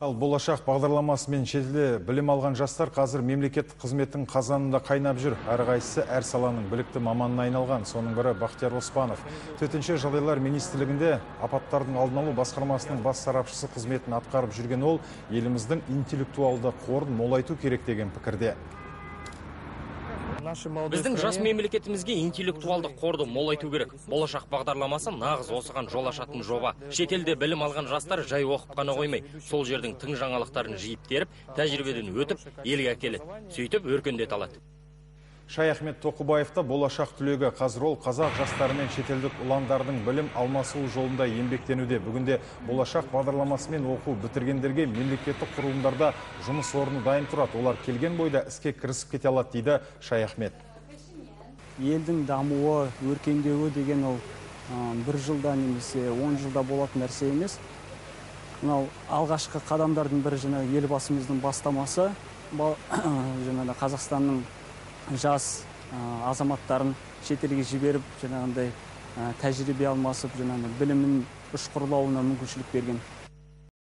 Ал Болашақ бағдарламасымен шетелде білім алған жастар қазір мемлекеттік қызметтің қазанында қайнап жүр. Әрқайсысы әр саланың білікті маманына айналған. Соның бірі Бақтияр Оспанов. Төтенше жағдайлар министрлігінде апаттардың алдын алу басқармасының бас сарапшысы қызметін атқарып жүрген ол еліміздің интеллектуалды қорын молайту керек деген пікірде. Біздің жас мемлекетімізге интеллектуалды қорды молайту керек. Болашақ бағдарламасы нағыз осыған жол ашатын жоба. Шетелде білім алған жастар жай оқып қана қоймай, сол жердің тың жаңалықтарын жиып теріп, тәжірибеден өтіп, елге әкеледі. Сөйтіп өркендете алады. Шаяхмет Тоқыбаев та Болашақ түлегі. Қазір ол қазақ жастарымен шетелдік ұландардың білім алмасуы жолында еңбектенуде. Бүгінде Болашақ бағдарламасымен оқу бітіргендерге мемлекеттік құрылымдарда жұмыс орны дайын тұрады. Олар келген бойда іске кірісіп кете алады, дейді Шаяхмет. Елдің дамуы, өркендеуі деген ол бір жылда немесе 10 жылда болатын нәрсе емес. Мынау алғашқы қадамдардың бірі, жаңағы Елбасымыздың бастамасы, жаңағы Қазақстанның жас азаматтарын шетелге жіберіп, жаңағындай тәжірибе алмасып, жаңағы білімін ұшқырлауына мүмкіншілік берген.